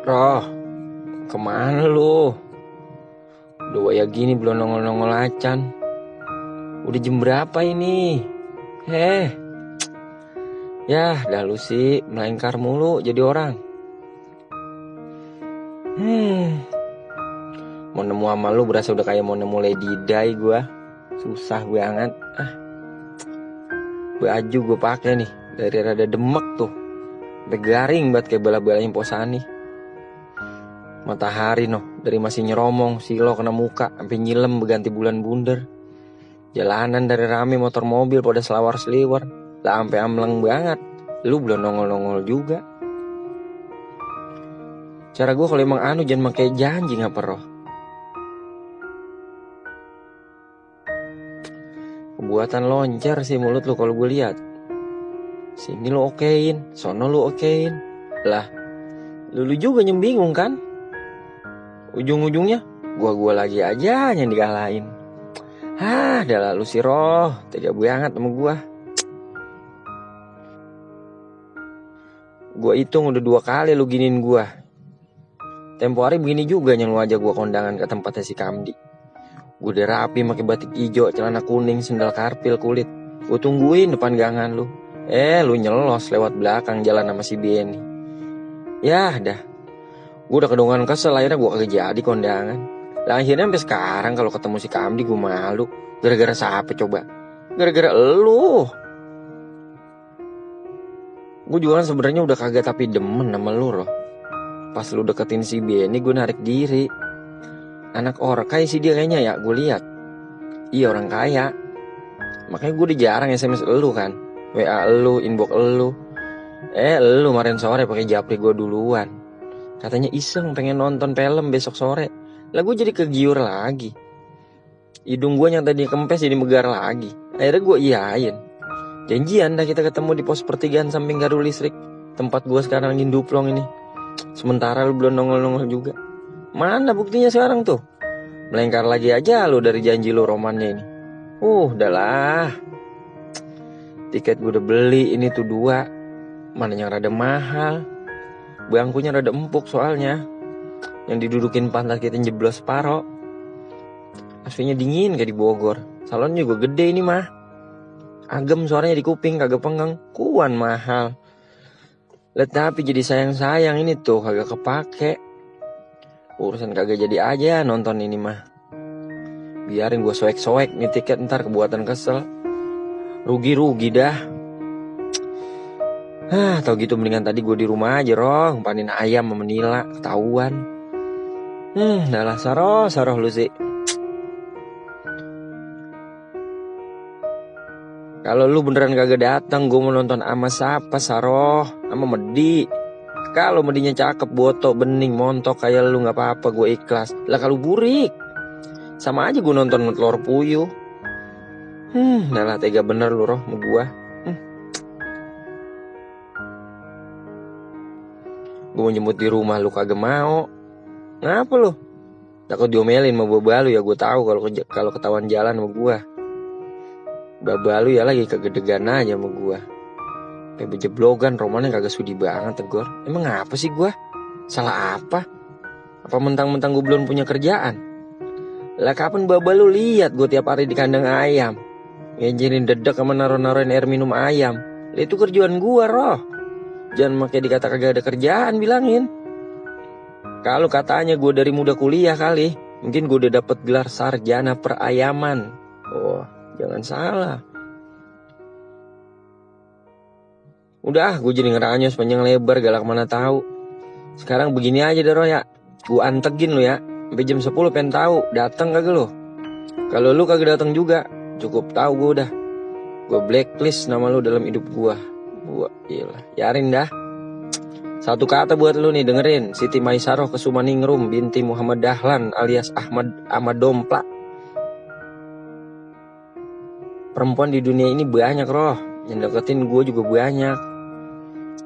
Roh, kemana lu? Udah waya gini belum nongol-nongol acan. Udah jam berapa ini? Yah, dah lu sih melengkar mulu jadi orang. Mau nemu sama lu berasa udah kayak mau nemu Lady Di gua. Susah banget. Baju gue pakai nih dari rada demek tuh, sampai garing banget kayak bala-balain posani. Matahari dari masih nyeromong silo kena muka sampai nyilem berganti bulan bunder. Jalanan dari rame motor mobil pada selawar seliwar lah sampai amleng banget. Lu belum nongol-nongol juga. Cara gue kalau emang jangan pakai janji ngapa roh. Kebuatan loncer sih mulut lu kalau gue lihat. Sini lu okein, sono lu okein. Lah, lu juga yang bingung kan? Ujung-ujungnya gua lagi aja yang dikalahin. Dah lalu si roh, tega banget sama gua. Gua hitung udah 2 kali lu giniin gua. Tempo hari begini juga yang lu ajak gua kondangan ke tempatnya si Kamdi. Gue udah rapi pakai batik hijau, celana kuning, sendal karpil kulit. Gue tungguin depan gangan lu. Lu nyelos lewat belakang jalan sama si Benny. Yah dah. Gue udah kedongan kesel, akhirnya gue kagak jadi kondangan. Lah akhirnya sampai sekarang kalau ketemu si Kamdi gue malu. Gara-gara siapa coba? Gara-gara elu. Gue juga kan sebenarnya udah kagak tapi demen sama lu roh. Pas lu deketin si Benny gue narik diri. Anak orang kaya sih dia kayaknya ya, gue lihat. Iya orang kaya. Makanya gue udah jarang SMS elu kan. WA elu, inbox elu. Elu kemarin sore pakai japri gue duluan. Katanya iseng pengen nonton film besok sore. Lah gue jadi kegiur lagi. Hidung gue yang tadi kempes jadi megar lagi. Akhirnya gue iyain. Janjian dah kita ketemu di pos pertigaan samping gardu listrik. Tempat gue sekarang lagi duplong ini. Sementara lu belum nongol-nongol juga. Mana buktinya sekarang tuh? Melengkar lagi aja lu dari janji lu romannya ini. Udahlah. Tiket gue udah beli ini tuh 2. Mana yang rada mahal. Bangkunya rada empuk soalnya. Yang didudukin pantat kita jeblos separoh. AC-nya dingin kayak di Bogor. Salon juga gede ini mah. Agem suaranya di kuping kagak pengang. Kuan mahal. Lah tapi jadi sayang-sayang ini tuh kagak kepake. Urusan kagak jadi aja nonton ini mah. Biarin gue soek-soek nih tiket ntar kebuatan kesel. Rugi-rugi dah. Tau gitu mendingan tadi gue di rumah aja roh. Ngumpanin ayam sama Nila. Ketahuan. Dah lah saroh lu sih. Kalau lu beneran kagak datang gue mau nonton ama siapa saroh. Ama Medi. Kalau Medinya cakep, botok, bening, montok kayak lu gak apa-apa gue ikhlas. Lah kalau burik sama aja gue nonton telur puyuh. Dah lah tega bener lu roh sama gue. Gue mau jemput di rumah lu kagak mau. Ngapa lu? Takut diomelin sama baba lu ya, gue tahu kalau ketahuan jalan sama gue. Baba lu ya lagi kegedegan aja sama gue. Kayak bejeblogan, romannya kagak sudi banget tegor. Emang apa sih gue? Salah apa? Apa mentang-mentang gue belum punya kerjaan? Lah kapan baba lu lihat gue tiap hari di kandang ayam? Ngejerin dedek sama naruh-naruhin air minum ayam. Lah itu kerjaan gue roh. Jangan makai dikata kagak ada kerjaan bilangin. Kalau katanya gue dari muda kuliah kali. Mungkin gue udah dapet gelar sarjana perayaman. Jangan salah. Udah, gue jadi ngeranyos panjang lebar galak mana tahu. Sekarang begini aja deh roh ya. Gue antegin lu ya. Sampai jam 10 pengen tahu datang kagak lu. Kalau lu kagak datang juga, cukup tahu gue udah. Gue blacklist nama lu dalam hidup gue. Yarin dah. Satu kata buat lu nih dengerin. Siti Maisaroh Kesumaningrum binti Muhammad Dahlan alias Ahmad Dompla. Perempuan di dunia ini banyak roh. Yang deketin gue juga banyak.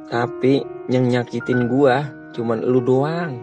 Tapi yang nyakitin gue cuman lu doang.